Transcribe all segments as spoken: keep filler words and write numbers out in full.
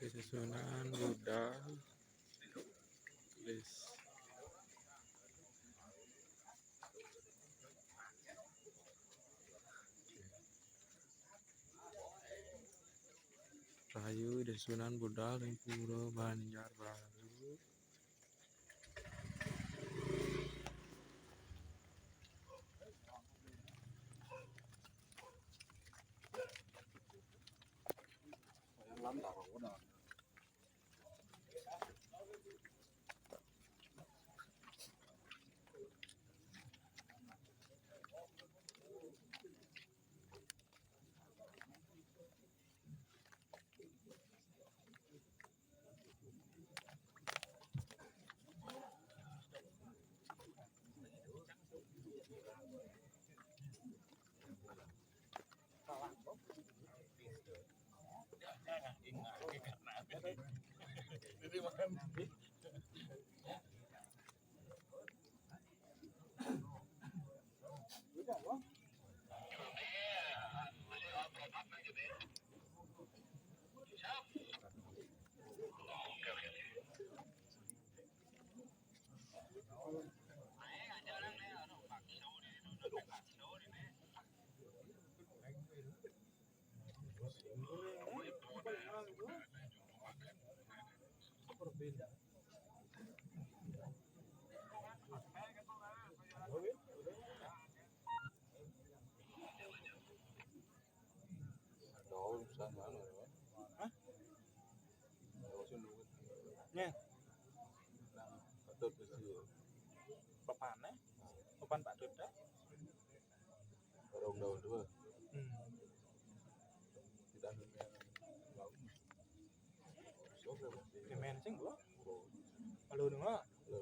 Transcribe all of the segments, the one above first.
Di susunan budal. List. Rahayu di susunan budal ring Pura Banjarbaru. Jauh, susah mana ya? Hah? Jauh sih, nunggu. Nya. Nang, patut mesti. Papan, eh? Papan patut, eh? Orang daun dua. Hmm. Tidak ada yang lain. Sok, ya, mesti. Pemain sing gua. Oh. Halo, dengar. Halo.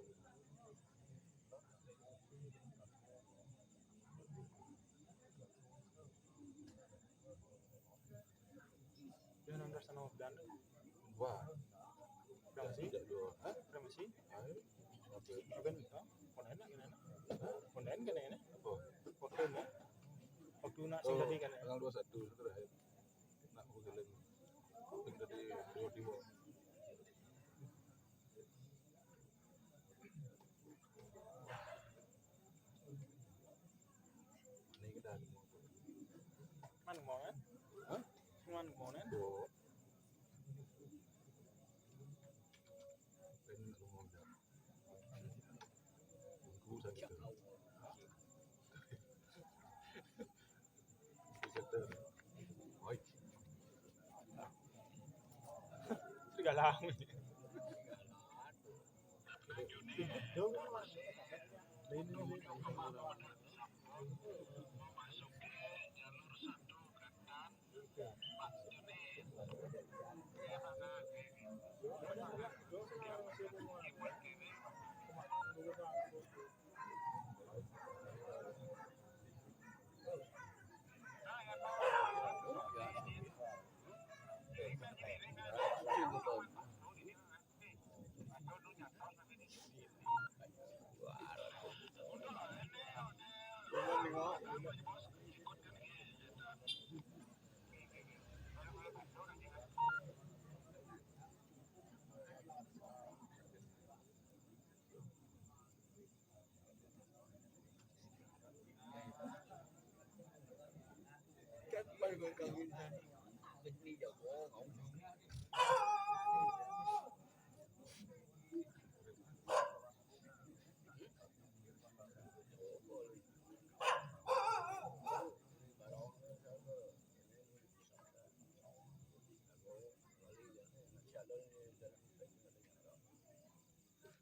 Dia nang sana Belanda. Wah. Berapa sih? Tidak dua. Hah? Berapa sih? Ayo. Apa? Apa kan? Hah? Kon enak, enak. Hah? Kon enak, enak. Apa? Waktu ini. Waktu nak sing Oh, tadi kan, ya? Tanggal dua satu terakhir. Nak aku gelem. Sing tadi dua dua. Ini kita ada mau. Mana mau, kan? Hah? Mana mau, kan? Tuh. Ini nak mau dah. Bungku satu. Oi. Tiga lama.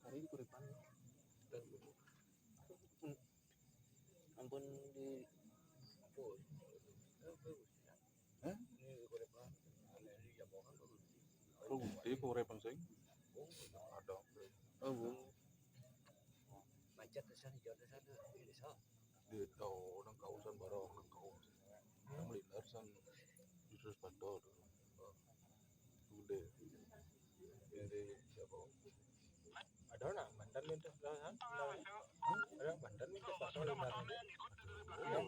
Hari ini kuripan. Ampun di Hah? Rudi kuripan sing. Ada. Oh, Bu. Macet di sana, jauh di sana. Ini di sana. Di tahu nang kausan barang, nang kaus. Nang melindar san di terus pantau. Udah. Jadi siapa? Ada nang mantan minta, kan? Ada mantan minta pantau lebar. Iya.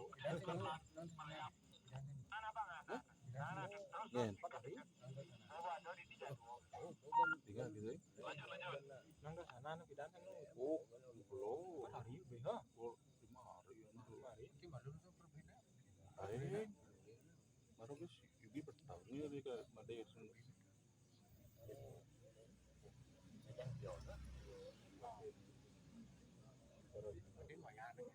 Iya. Tiga gitu. Nang ke sana, nang pidana, nang. Oh, belum. Empat hari, be, ha? Oh, lima hari, ya, lima hari. Lima hari itu berbeda. Hari ini, baru guys, Yubi bertahun ini ke Madai. Tapi lumayan, ya.